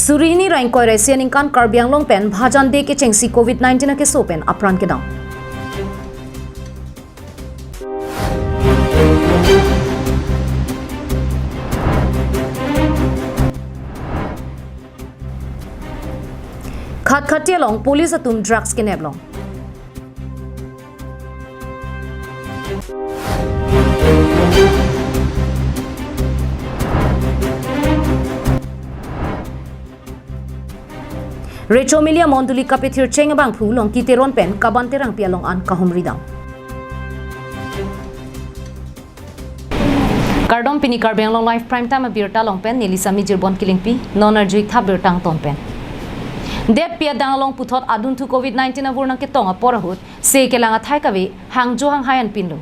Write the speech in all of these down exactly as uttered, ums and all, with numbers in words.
Suri hini ra ingkoi ra isi aningkan Karbi Anglong pen Bhajan Day kechengsi covid nineteen akeso pen apran kedam. Khatkhati along police atum drugs kenep long. Recho Mili amondoli kapethircheng abangphu Longki Teron pen Kaban Terangpi along an kahumridam. Kardom, pini Karbi Anglong Live Prime Time abirta along pen neli Sami Jirbon Killingpi, non arju-ik tha birta angton pen. Detpi adang along puthot adunthu covid nineteen avur nangketong apor ahut, se kelang athai kave hangjo hanghai anpinlo.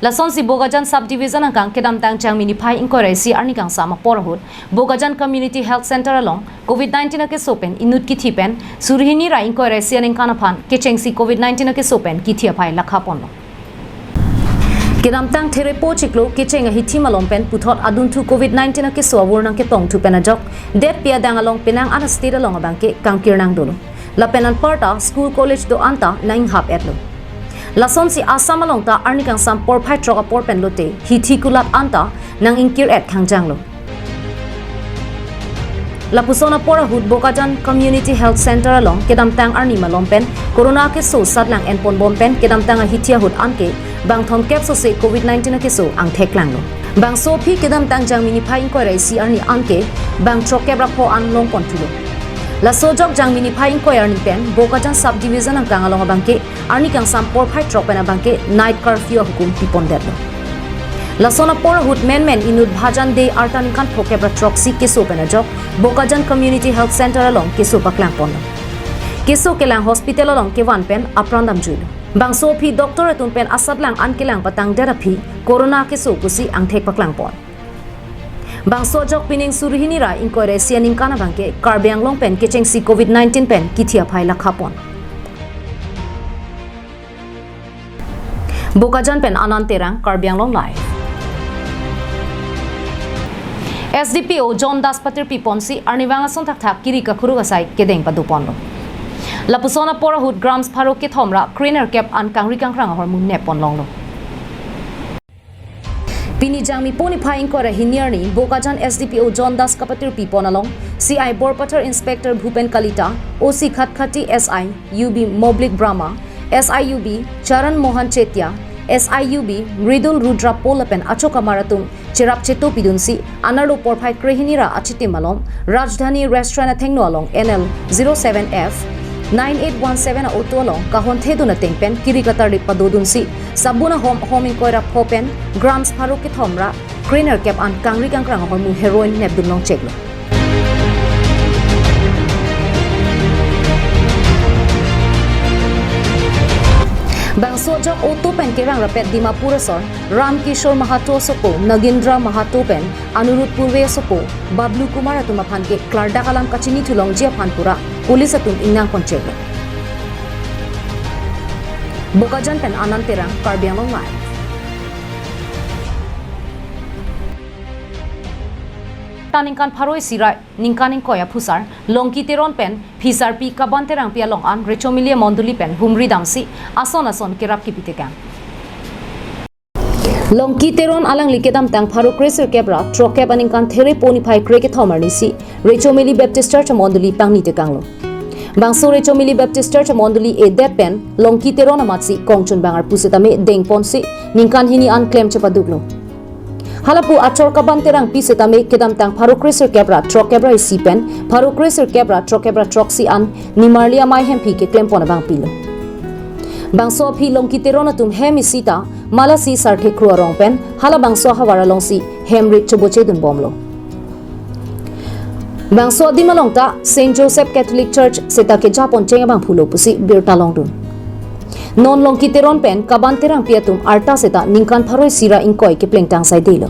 Lasonsi Bokajan Sub Division angkang kedamtang Jangmi niphai ingkoi ra isi arni kangsam apor ahut, Bokajan Community Health Center along covid nineteen akeso pen inut kithi pen suri hini ra ingkoi ra isi aningkan aphan kechengsi covid nineteen akeso pen kithi aphai lakhaponlo. Kedamtang Therepo chiklo kecheng ahithi malom pen puthot adunthu covid nineteen akeso avur nangketongthu pen ajok, detpi adang along penang an a-state along abangke kangkir nangdolo. Lapen anparta school college do-an ta nanghap-etlo. Lasonsi Assam along ta arni kangsam porphai throk apor pen lote hithi kulat an ta nang-ingkir-et khangjanglo. Lapuson apor ahut Bokajan Community Health Center along kedamtang arni malom pen corona akeso satlang enponbom pen kedamtang ahithi ahut anke bang thomkep sose covid nineteen akeso angtheklanglo. Bangso aphi kedamtang Jangmi niphai ingkoi ra isi arni anke bang throkkep ra pho an longponthulo. Laso ajok Jangmi niphai ingkoi arni pen Bokajan Sub Division angkang along abangke arni kangsam porphai throk pen abangke night curfew ahukum pipondetlo. Lason apor ahut menmen inut Bhajan Day arta ningkan phokep ra throksi keso pen ajok Bokajan Community Health Center along keso paklangponlo. Keso kelang hospital along kevan pen apran damjuilo. Bangso aphi doctor atum pen asatlang an kelang patangdet aphi corona keso pusi angthek paklangpon. Bangso ajok pining suri hini ra ingkoi ra isi aningkan abangke Karbi Anglong pen kechengsi covid nineteen pen kithi aphai lakhapon. Bokajan pen Anand Terang, Karbi Anglong Live. S D P O John Das patirpiponsi arnivang ason thakthak kiri kakhuruk asai kedeng padoponlo. Lapuson apor ahut grams pharo kethom ra krenerkep an kangri kangkrang ahormu nepponlonglo. Pini Jangmi po niphai ingkoi ra hini arni Bokajan S D P O John Das kapatirpipon along C I Borpathar, Inspector Bhupen Kalita, O C Khatkhati, S I U B Moblik Brahma, S I U B Charan Mohan Chetia, S I U B Mridul Rudra Pol lapen achokamar atum cherap cheto pidunsi anerlo porphai krehini ra achitim along Rajdhani Restaurant athengno along N L zero seven F nine eight one seven a-auto along kahonthedun ateng pen kiri katarlip padodunsi sabun ahom hom ingkoi ra pho pen grams pharo kethom ra krenerkep an kangri kangkrang ahormu heroin nepdunlongcheklo. Bangso ajok auto pen kerang rapet Dimapur asor Ram Kishore Mahato asopo, Nagindra Mahato pen Anurud Purve asopo, Bablu Kumar atum aphan ke klardak alam kachinithulongji aphan pura police atum ingnangponcheklo. Bokajan pen Anand Terang, Karbi Anglong Live. Ta ningkan pharo isi ra ningkan ingkoi aphusar Longki Teron pen phisarpi Kaban Terangpi along an Recho Mili amondoli pen humridamsi ason ason kerap kipitekang. Longki Teron alangli kedamtang pharo kresirkep ra throkkep aningkan Therepo niphai krekethom arnisi Recho Mili Baptist Church amondoli pangnitekanglo. Bangso Recho Mili Baptist Church amondoli edet pen Longki Teron amatsi kongchunbang arpu setame dengponsi ningkan hini an klem chepaduklo. Halapu achor Kaban Terangpi setame kedamtang pharo kresirkep ra throkkep ra isi pen pharo kresirkep ra throkkep ra throksi an nimarli amei hemphi keklempon abang pilo. Bangso aphi Longki Teron atum hem isi ta Malasi Sarthe Kro arong pen halabangso ahavar alongsi hem rit chobochedunbomlo. Bangso adim along ta Saint Joseph Catholic Church seta kejaponcheng abangphulo pusi birta longdun. Non Longki Teron pen Kaban Terangpi atum arta seta ningkan pharo isi ra ingkoi keplengtang saidelo.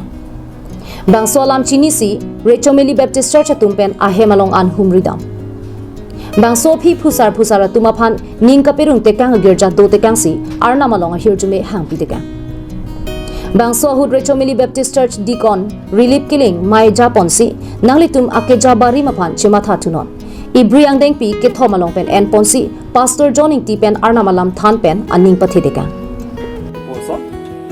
Bangso alam chinisi Recho Mili Baptist Church atum pen ahem along an humridam. Bangso aphi phusar phusar atum aphan ning kaperungtekang agirja dotekangsi Arnam along ahirjume hangpitekang. Bangso ahut Recho Mili Baptist Church Deacon Rilip Killing mei japonsi nanglitum akeja barim aphan chemathathunon. Ibri angdengpi kethom along pen enponsi Pastor John Ingti pen Arnam alam than pen aning pathedekang. Puson,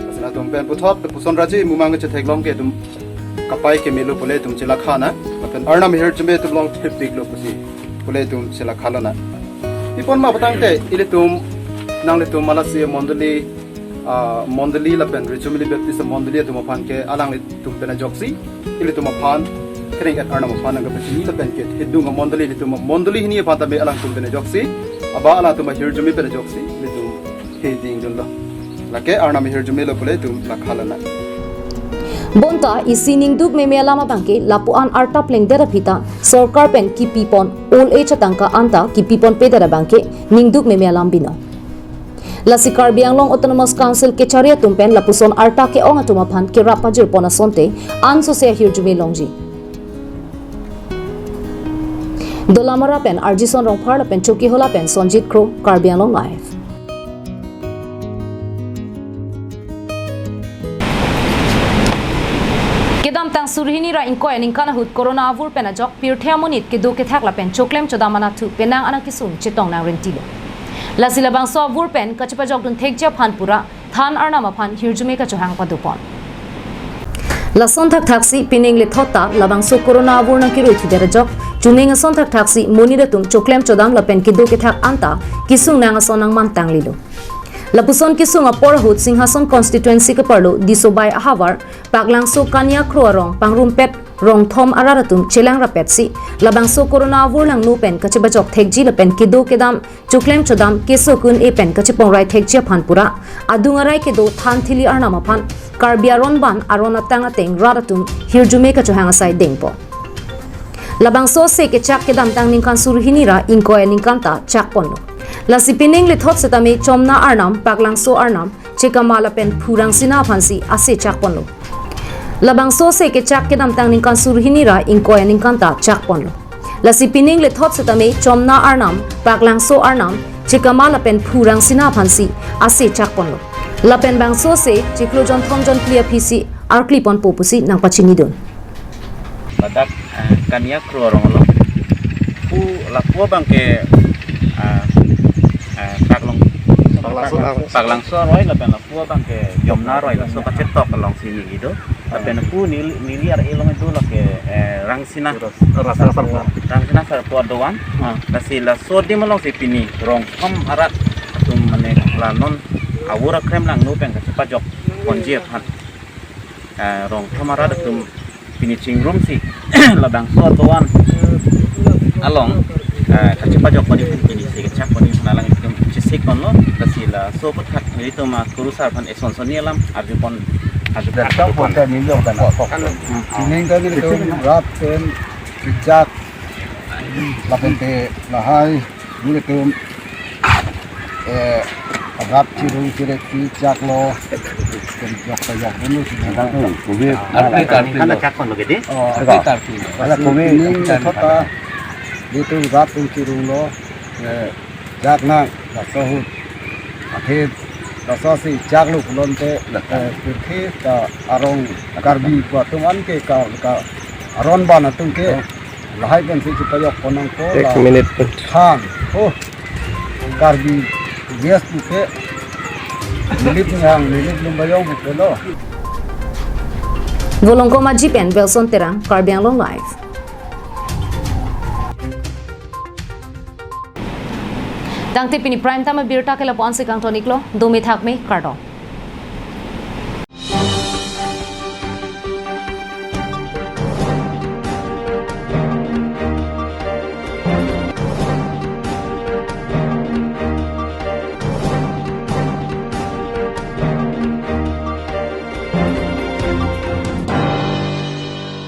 asina tum pen puthot, puson raji mumang kechetheklong ke tum kapai kemelo pule tum chilakha na, lapen Arnam ahirjume tum longthepiklo pusi pule tum chilakha lona. Ipon ma patangte ilitum nanglitum Malasi mondoli, ah, mondoli lapen Rijumili Baptist mondoli atum aphan ke alanglitum pen ajoksi, ilitum aphan kereng-et Arnam aphan nangkapachini lapen kethedung amondoli, ilitum mondoli hini aphan tame alangtum pen ajoksi, aba alangtum ahirjume pen ajoksi ilitum heding dunlo. Lake Arnam ahirjumelo pule tum lakha lona. Bonta isi ningduk meme alam abangke lapu-an arta plengdet aphi ta sorkar pen kipipon old age atangka anta kipiponpedet abangke ningduk meme alam binong. Lasi Karbi Anglong Autonomous Council kechari atum pen lapuson arta ke-ong atum aphan kerap pajirpon asonte ansose ahirjume longji. Dolamara pen Arjison Rongphar lapen Chokihola pen Sonjit Kro, Karbi Anglong Live. Kedamtang suri hini ra ingkoi aningkan ahut Corona avur pen ajok pirthe amonit kedo kethak lapen choklem chodam anatthu penang anang kesung chetong nang rentilo. Lasi labangso avur pen kachepajok dun thekji aphan pura than Arnam aphan hirjume kachohang padopon. Lason thakthaksi pining lethot ta labangso Corona avur nangkerui thudet ajok chuning ason thakthaksi monit atum choklem chodam lapen kedo kethak anta kesung nang ason nangmantanglilo. Lapuson kesung apor ahut Singhason constituency keparlo Disobai ahavar Paklangso Kania Kro arong pangrumpet rongthom arat atum chelang rapetsi labangso Corona avur langno pen kachepajok thekji lapen kedo kedam choklem chodam keso kun-e pen kachepongrai thekji aphan pura adung arai kedo than thili Arnam aphan Karbi aron ban aron atang ateng rat atum hirjume kachohang asai dengpo. Labangso ase kechak kedamtang ningkan suri hini ra ingkoi aningkan ta chakponlo. Lasi pining lethot setame Chomna Arnam, Paklangso Arnam, Chekama lapen Phurang Sina aphansi ase chakponlo. Labangso ase kechak kedamtang ningkan suri hini ra ingkoi aningkan ta chakponlo. Lasi pining lethot setame Chomna Arnam, Paklangso Arnam, Chekama lapen Phurang Sina aphansi ase chakponlo. Lapen bangso ase chiklo jonthom jonphli aphisi arkliponpo pusi nangpachinidun. Ladak, eh, Kania Kro arong along. Pu lapu abangke, ah, eh, Paklong, Paklangso. Paklangso aroi lapen lapu abangke Chomna aroi, laso kachetok alongsi neli do. Lapen pu neli, neli ar-e along do lake, eh, Rangsina. Rangsina Sarpo. Rangsina Sarpo adovan. Ah. Lasi laso adim alongsi pini rongthom arat atum mane la non avur akrem langno pen kachepajokponji aphan, eh, rongthom arat atum pini chingrumsi labangso adovan along, eh, kachepajokponji pini ase kechakponji aphan alanglitum chesikponlo. Lasi laso aphuthak nelitum akurusar aphan esonsonni alam arjupon, arjupon. Lapok ponta neli ongtan lapok. Hmm. Pining ta nelitum rat pen kechak lapente lahai nelitum, eh, agap chirung chirek kechaklo, kejok kejok dulu sih. Tentang tuh, kopi. Arpi, arpi. Kan chakponlo gede? Oh, arpi, arpi. Ala kopi. Pining lethot ta nelitum rat pen chirunglo, eh, chak nang, laso ahut. Akhir, laso ase chaklo pulote, eh, pirthe ta arong Karbi pu atum an ke ka, ka aron ban atum ke. Oh. Lahai pensi chepajokpon nangpo. Ek la minute pen. Than. Oh. Karbi guest pu ke. Nilip nihang, nilip lumbajong pu ke lo. Volongkom Aji pen Wilson Terang, Karbi Anglong Live. Tangte pini prime time abirta ke lapu-ansi kangtoniklo, dome thakme, kardom.